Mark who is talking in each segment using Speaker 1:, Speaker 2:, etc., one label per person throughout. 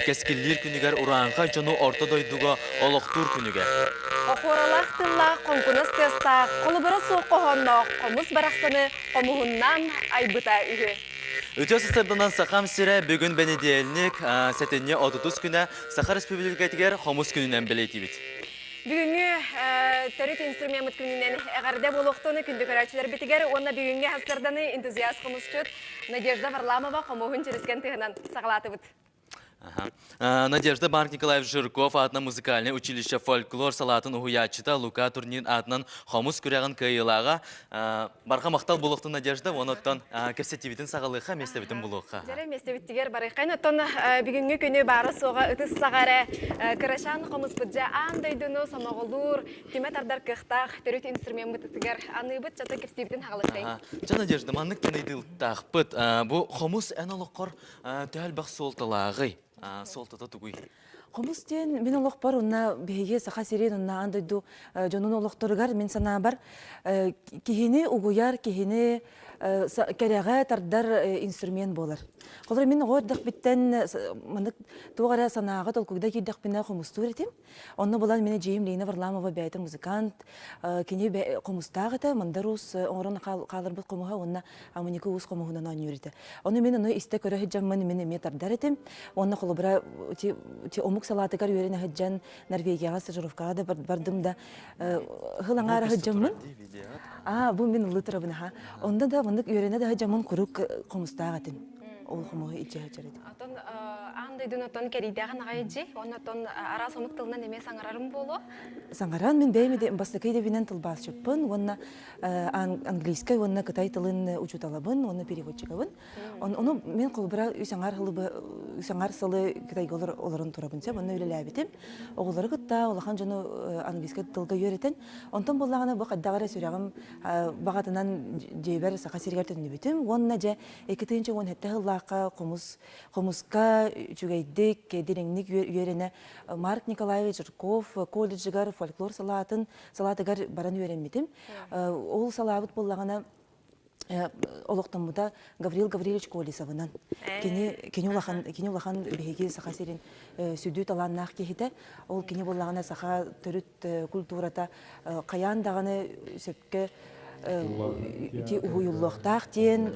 Speaker 1: кэскиллиир күнүгэр урааҥхай дьону орто дойдуга олохтуур күнүгэр.
Speaker 2: Опоралаах тыллаах хоҥкунас тыастаах, холобура суох хоһоонноох хомус барахсаны хомуһуннаан айбыта үһү.
Speaker 1: Үтүө сарсыарданан Сахам сирэ бүгүн бэнидиэнньик, сэтинньи 30 күнэ Саха Республикатыгар хомус күнүнэн бэлиэтиибит.
Speaker 2: Бүгүҥҥү төрүт инструмеммыт күнүнэн эҕэрдэ буолуохтун күндү көрөөччүлэрбитигэр уонна бүгүҥҥү сарсыарданы энтузиаст хомусчут Надежда Варламова хомуһун чөрүскэн тыһынан саҕалаатыбыт.
Speaker 1: Надежда Марк Николаевич Жирков аатынан музыкальнай училище фольклор салаатын уһуйааччыта Лука Турнин аатынан хомус күрэҕин кыайыылааҕа. Барҕа махтал буолуохтун Надежда, онон кэпсэтиибитин саҕалыахха, миэстэбитин булуохха.
Speaker 2: Дьэрэ миэстэбиттигэр барыаххайын оттон бүгүҥҥү күнү баара-суоҕа ытыс саҕа эрэ кырачаан хомуспут дьэ аан дойдуну сомоҕолуур, түмэ тардар кыахтаах төрүт инструмеммытыгар аныыбыт чата кэпсиибитин хаҕалыаххайын.
Speaker 1: Ча Надежда, маннык тыныйдыылтаахпыт. Бу хомус эн олоххор төһө элбэх суолталааҕый? Суолтата тугуй?
Speaker 3: Хомус диэн мин олохпор уонна биһиги Саха сирин уонна аан дойду дьонун олохторугар мин санаабар киһини угуйар, киһини кэрэҕэ тардар инструмент буолар. Холобура мин оҕо эрдэхпиттэн маннык туох эрэ санааҕа толкуйда киирдэхпинэ хомустуур этим. Онно булан мин эдьиийим Лина Варламова бэйэтэ музыкант, кини хомустаах этэ, Мандар Уус оҥорон хааларбыт хомуһа уонна Амыникы Уус хомуһунан оонньуур этэ. Ону мин ону истэ көрө сылдьаммын мин эмиэ тардар этим. Уонна холобура ти омук салаатыгар үөрэнэ сылдьан Норвегияҕа стажировкаҕа да бардым да хыл аҥаара сылдьаммын. Аа, бу мин ыллыы турабын аха. Онно да маннык үөрэнэ да сылдьаммын куруук хомустаах этим. Ол хомуһу илдьэ сылдьар этим.
Speaker 2: Отон аан дойдуну отон кэрийдэҕин аҕай дьи, уонна отон араас омук тылынан эмиэ саҥарарым буолуо.
Speaker 3: Саҥаран мин бэйэм бастакы идэбинэн тылбаасчыппын уонна английскай уонна кытай тылын учууталабын уонна переводчикабын. Ону мин холобура үс аҥаар сылы үс аҥаар сылы Кытайга олорон турабын сөп, онно үлэлээбитим. Оҕолору кытта улахан дьону английскай тылга үөрэтэн, онтон буоллаҕына бу хайдах эрэ сүрэҕим баҕатынан дьиэбэр Саха сиригэр төннүбүтүм уонна дьэ 2017 сыллаахха хомус хомуска үчүгэйдик, дириҥник үөрэнэ Марк Николаевич Жирков колледжыгар фольклор салаатын салаатыгар баран үөрэммитим. Ол салаабыт буоллаҕына олохтоммута Гаврил Гаврильевич Колесовынан. Кини кини улахан кини улахан биһиги Саха сирин сүдү талааннаах киһитэ. Ол кини буоллаҕына саха төрүт культурата хайаан даҕаны сөпкө ити уһуйуллуохтаах диэн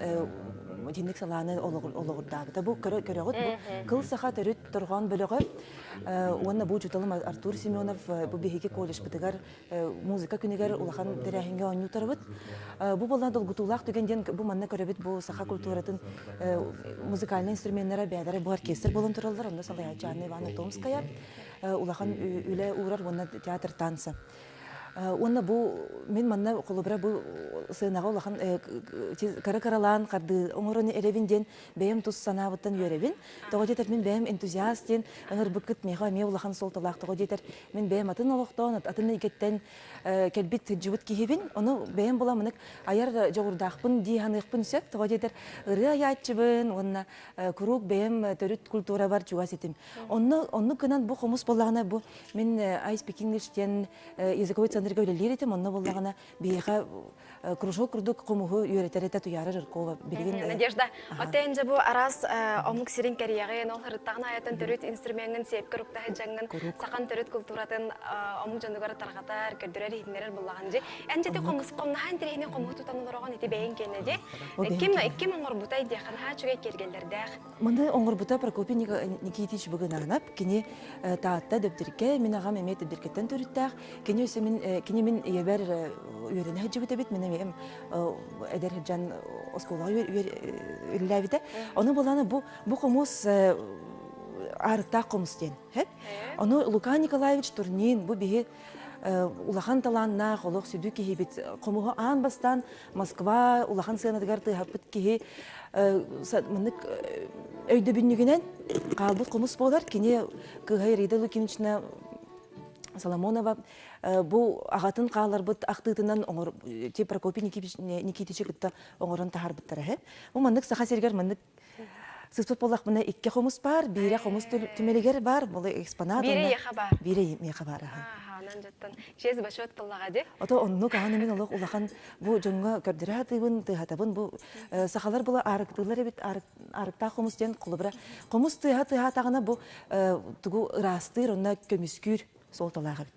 Speaker 3: итинник салааны олоҕурдаабыта. Бу көрөҕүт бу кыл саха төрүт торҕоон бөлөҕө уонна бу учууталым Артур Семенов бу биһиги колледжпытыгар музыка күнүгэр улахан тэрээһиҥҥэ оонньуутарбыт. Бу буолла долгутуулаах түгэн диэн бу манна көрөбүт бу саха культуратын музыкальнай инструменнара бэйэлэрэ бу оркестр буолан тураллар. Онно салайааччы Анна Ивановна Томская улахан үлэ уурар уонна театр танца. Уонна бу мин манна холобура бу сыанаҕа улахан кыра-кыралаан хардыы оҥорон эрэбин диэн бэйэм тус санаабыттан үөрэбин. Тоҕо диэтэр мин бэйэм энтузиаст диэн ыҥырбыккыт миэхэ эмиэ улахан суолталаах. Тоҕо диэтэр мин бэйэм атын олохтоон, атын эйгэттэн кэлбит сылдьыбыт киһибин. Ону бэйэм була мынык айар дьоҕурдаахпын дии саныахпын сөп. Тоҕо диэтэр ырыа айааччыбын уонна куруук бэйэм төрүт культурабар чугас этим. Онно оннук гынан бу хомус буоллаҕына бу мин I speak English диэн языковой центрга үлэлиир этим. Онно буоллаҕына биһиэхэ кружок курдук хомуһу үөрэтэр этэ Туяра Жиркова. Билигин
Speaker 2: Надежда, оттон дьэ бу араас омук сирин кэрийэҕин, ол ырыттаҕын аайытын төрүт инструменҥын сиэпкэ уруктаһы дьаҥҥын, сахан төрүт култууратын омук дьонугар тарҕатар, көрдөрөр, иһитиннэрэр буллаҕын дьи. Эн дьэ хомус хомнаһан интэриэһинэй хомуһу тутан олороҕун ити бэйэҥ киэнэ дии. Ким ким оҥорбутай диэххэ наһаа үчүгэй киэргэллэрдээх.
Speaker 3: Маны оҥорбута Прокопий Никитич Быгынаанап. Кини Таатта Дэбдиргэ, мин аҕам эмиэ Дэбдиргэттэн төрүттээх. Кини өссө мин кини мин ийэбэр үөрэнэ сылдьыбыт эбит. Мин эмиэ эдэр сылдьан оскуолаҕа үлэлээбитэ. Ону булан бу бу хомус аарыктаах хомус диэн. Ону Лука Николаевич Турнин бу биһи улахан талааннаах олох сүдү киһибит хомуһу аан бастаан Москва улахан сыанатыгар тыаһаппыт киһи маннык өйдөбүнньүгүнэн хаалбыт хомус буолар. Кини кыыһа Ирида Лукинична Соломонова бу аҕатын хааларбыт ахтыытынан оҥор Прокопий Никитичи кытта оҥорон таһаарбыттара үһү. Бу маннык Саха сиригэр маннык Сыспыт буоллахпына икки хомус баар, биирэ хомус түмэлигэр баар, бұл экспонат.
Speaker 2: Биирэ миэхэ баар.
Speaker 3: Биирэ миэхэ баар.
Speaker 2: Онон дьоттон чиэс бочуот буоллаҕа дии.
Speaker 3: Ото оннук ааны мин олох улахан бу дьоҥҥо көрдөрө сатыыбын, тыаһатабын. Бу сахалар була аарыктыыллар эбит, аарыктаах хомус диэн холобура. Хомус тыаһа тыаһаатаҕына бу тугу ыраастыыр, онно көмүскүүр суолталаах эбит.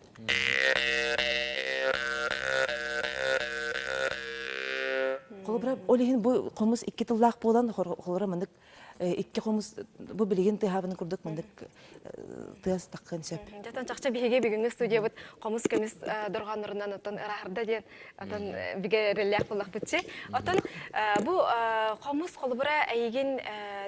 Speaker 3: Холобура, ол иһин бу хомус икки тыллаах буолан, холобура маннык икки хомус бу билигин тыаһаабын курдук маннык тыас таххын сөп.
Speaker 2: Дьэтэн чахчы биһиги бүгүҥҥү студиябыт хомус көмүс дорҕооннорунан оттон ырааһырда диэн отон бигэ эрэллээх буоллахпытчы. Отон бу хомус холобура эйигин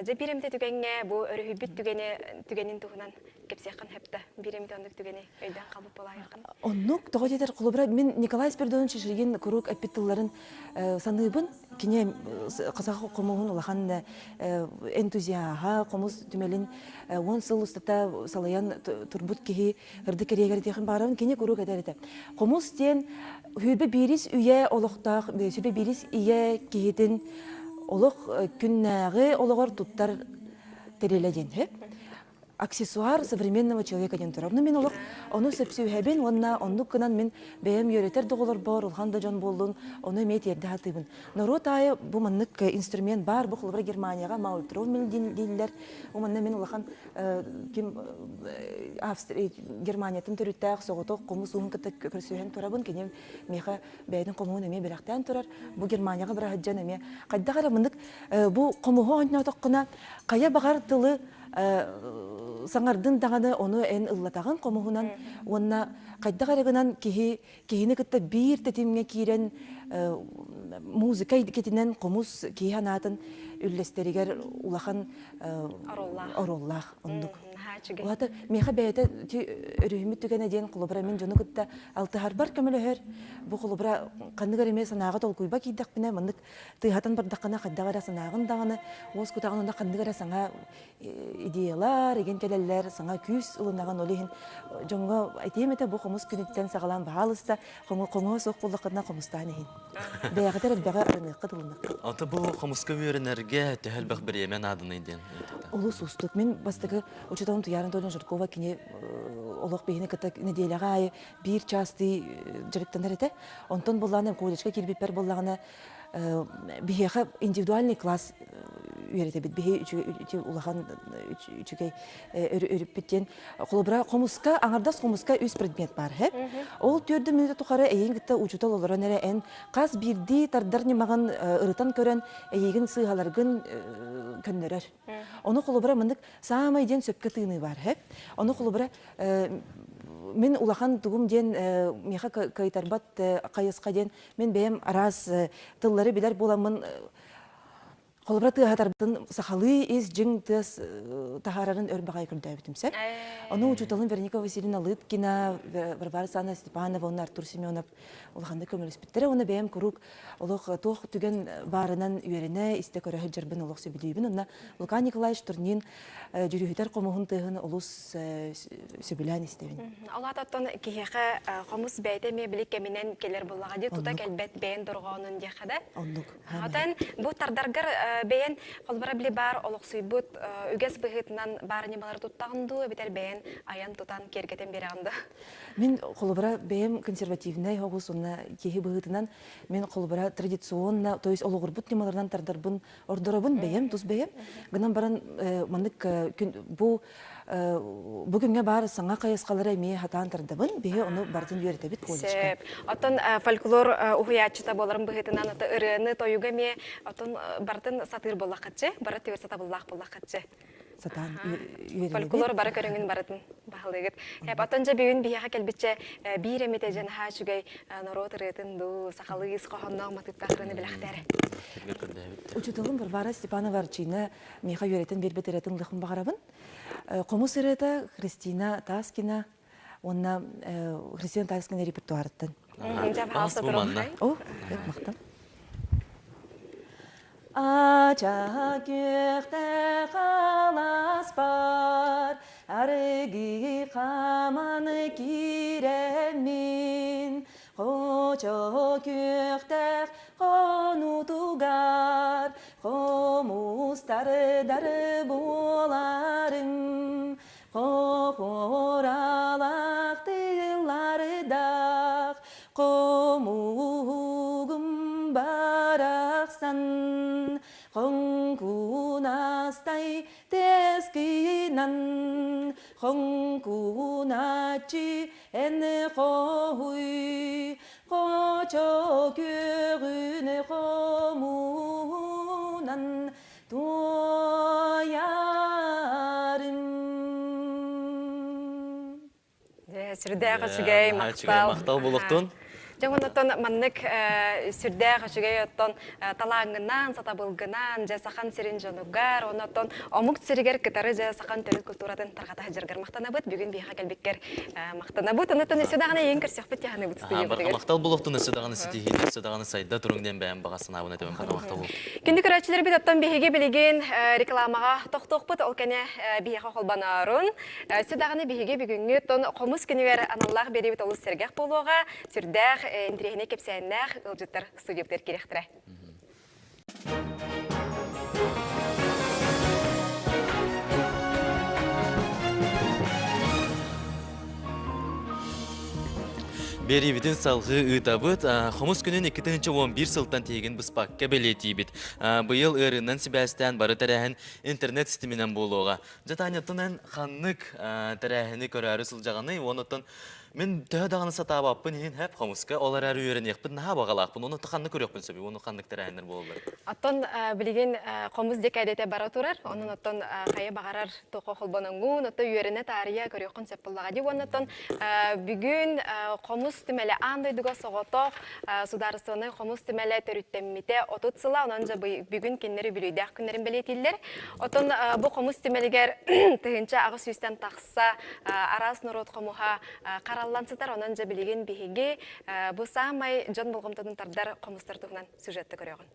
Speaker 2: дьэ биир эмитэ түгэҥҥэ бу өрүһүйбүт түгэни түгэнин туһунан кэпсиэххин сөптө. Биир эмитэ оннук түгэни өйдөөн хаалбыт буолаайаххын.
Speaker 3: Оннук, тоҕо диэтэр, холобура, мин Николай Спиридонович Шишигин куруук эппит тылларын саныыбын. Кини казах хомуһун улахан энтузиаһа, хомус түмэлин 10 сыл устата салайан турбут киһи ырдык кэриэгэр диэхин баарабын кини куруук этэр этэ. Хомус диэн сүүрбэ биирис үйэ олохтоох, сүүрбэ биирис ийэ киһитин олох күннээҕи олоҕор туттар тэрилэ диэн. Аксессуар современного человека диэн турар. Ну мин олох ону сөпсүүһэбин уонна оннук гынан мин бэйэм үөрэтэр доҕолорбор улахан да дьон буоллун, ону эмиэ тиэрдэ сатыыбын. Норуот аайы бу маннык инструмент баар, бу холобура Германияҕа маультровмель дииллэр. Бу манна мин улахан ким Австрия Германиятын төрүттээх соҕотох хомус ууһун кытта көрсүһэн турабын. Кини миэхэ бэйэтин хомуһун эмиэ бэлэхтээн турар. Бу Германияҕа бара сылдьан эмиэ хайдах эрэ маннык бу хомуһу оонньоотоххуна хайа баҕар тылы саҥардын даҕаны ону эн ыллатаҕын хомуһунан уонна хайдах эрэ гынан киһи киһини кытта биир тэтимҥэ киирэн музыка эйгэтинэн хомус киһи санаатын үллэстэригэр улахан оруоллаах оннук. Улаата миэхэ бэйэтэ өрүһүммүт түгэнэ диэн холобура мин дьону кытта алтыһарбар көмөлөһөр. Бу холобура ханнык эрэ эмиэ санааҕа толкуйба киирдэхпинэ маннык тыаһатан бардаххына хайдах эрэ санааҕын даҕаны уос кутаҕын онно ханнык эрэ саҥа идеялар игин кэлэллэр саҥа күүс ылынаҕын ол иһин дьоҥҥо этиэм этэ бу хомус күнүттэн саҕалаан баһаалыста хомуһа суох буоллаххытына хомустаан иһин бэйэҕитэр элбэҕи арыныаххыт ылыныаххыт
Speaker 1: Ото бу хомуска үөрэнэргэ төһө элбэх бириэмэ нааданый диэн
Speaker 3: Олус уустук. Мин бастакы учууталым Туйаара Анатольевна Жиркова кини олох биһини кытта нэдиэлэҕэ аайы биир чаастыы дьарыктанар этэ. Онтон буоллаҕына колледжка киирбиппэр буоллаҕына биһиэхэ индивидуальный класс үөрэтэбит. Биһи улахан үчүгэй өрүппүт диэн. Холобура, хомуска, аҥардас хомуска үс предмет баар. Ол төрдү мүнүүтэ тухары эйигин кытта учуутал олорон эрэ эн хас биирдии тардар ньымаҕын ырытан көрөн эйигин сыыһаларгын көннөрөр. Ону холобура маннык саамай диэн сөпкө тыыныы баар. Ону холобура мин улахан тугум диэн миэхэ кыайтарбат хайысха диэн мин бэйэм араас тыллары билэр буоламмын холобура тыаһатарбытын сахалыы ис дьиҥ тыас таһаарарын өр баҕайы көрдөөбүтүм сөп. Ону учууталым Вероника Васильевна Лыткина, Варвара Александровна Степанова уонна Артур Семенов улаханнык көмөлөспүттэрэ уонна бэйэм куруук олох туох түгэн баарынан үөрэнэ, истэ көрө сылдьарбын олох сөбүлүүбүн. Онно Лука Николаевич Турнин дьүрүһүтэр хомуһун тыаһын олус сөбүлээн истэбин.
Speaker 2: Ол аата оттон киһиэхэ хомус бэйэтэ эмиэ били кэминэн кэлэр буоллаҕа дии, тута кэлбэт бэйэн дорҕоонун диэххэ да.
Speaker 3: Оннук.
Speaker 2: Отон бу тардаргар бэйэн холбора били баар олохсуйбут үгэс быһыытынан баар ньымалары туттаҕын дуу, эбэтэр бэйэн айан тутан киэргэтэн биэрэҕин дуу?
Speaker 3: Мин холобура бэйэм консервативнай оҕус уонна киһи быһыытынан мин холобура традиционно, то есть олоҕурбут ньымаларынан тардарбын ордоробун бэйэм тус бэйэм. Гынан баран маннык бу бу күҥҥэ баар саҥа хайысхалары эмиэ хатаан тардабын. Биһи ону барытын үөрэтэбит колледжка.
Speaker 2: Сөп. Оттон фольклор уһуйааччыта буоларын быһыытынан ото ырыаны, тойугу эмиэ оттон барытын сатыыр буоллаххытчы, бары түгэр сатабыллаах буоллаххытчы.
Speaker 3: Сатаан үөрэнэбит.
Speaker 2: Фольклор бары көрүҥүн барытын баһылыгыт. Оттон дьэ бүгүн биһиэхэ кэлбитчэ биир эмитэ дьэ наһаа үчүгэй норуот ырыатын дуу, сахалыы ис хоһоонноох матыыптаах ырыаны бэлэхтээр.
Speaker 3: Учууталым Варвара Степанова Арчина миэхэ үөрэтэн биэрбит ырыатын ылыахпын баҕарабын. Хомус ырыата Христина Таскина уонна Христина Таскина репертуарыттан.
Speaker 2: Дьэ, пожалуйста,
Speaker 3: О, махтал. Ача күөхтэ халаспар, арыгы хаман киирэммин, хочо күөхтэх хонутугар, хомустардар буоларым, хохоралах тылларынан. тэскинан хоҥкунааччы эн хоһуй хочо күөҕүн хомуһунан туойарым.
Speaker 2: Сүрдээх үчүгэй махтал.
Speaker 1: Махтал булуктун.
Speaker 2: Дьэ оннуттан маннык сүрдээх үчүгэй оттон талааҥҥынан, сатабылгынан, дьэ сахан сирин дьонугар, оннуттан омук сиригэр кытары дьэ сахан төрүт культуратын тарҕата сылдьаргар махтанабыт. Бүгүн биһиэхэ кэлбиккэр махтанабыт. Оннуттан өссө даҕаны эйигин көрсөхпүт тиһаныбыт студиябытыгар.
Speaker 1: Махтал булуктун өссө даҕаны ситиһиини, өссө даҕаны сайда туруҥ диэн бэйэм баҕа санаабын этэбин. Барҕа махтал буолуохтун.
Speaker 2: Күндү көрөөччүлэрбит оттон биһиги билигин рекламаҕа тохтуохпут. Ол кэнэ биһиэхэ холбоноорун. Өссө даҕаны биһиги бүгүҥҥү тон хомус күнүгэр аналлаах биэриибит олус сэргэх буолуоҕа, сүрдээх интэриэһинэй кэпсээннээх ыалдьыттар студиябытыгар киириэхтэрэ.
Speaker 1: Биэриибитин салҕыы ыытабыт. Хомус күнүн 2011 сылтан тиһигин быспакка бэлиэтиибит. Быйыл ыарыынан сибээстээн бары тэрээһин интернет ситиминэн буолуоҕа. Дьэ, Таня, эн ханнык тэрээһини көрөөрү сылдьаҕыный? Уонна мин төһө даҕаны сатаабаппын иһин хэп хомуска, ол эрээри үөрэниэхпин наһаа баҕалаахпын. Уонна ханнык көрүөхпүн сөбүй? Уонна ханнык тэрээһиннэр буолаллар?
Speaker 2: Оттон билигин хомус декадете бара турар. Онон оттон хайа баҕарар тоқо холбоноҥҥун, оттон үөрэнэ таарыйа көрүөххүн сөп буоллаҕа дии. Уонна оттон бүгүн хомус түмэлэ аан дойдуга соҕотох судаарыстыбаннай хомус түмэлэ төрүттэммитэ 30 сыла. Онон дьэ бүгүн кинилэр үбүлүөйдээх күннэрин бэлиэтииллэр. Оттон бу хомус түмэлигэр 1800-тэн тахса араас норуот хомуһа хараллан сытар. Онон дьэ билигин биһиги бу саамай дьон болҕомтотун тардар хомустар туһунан сюжетты көрөҕүн.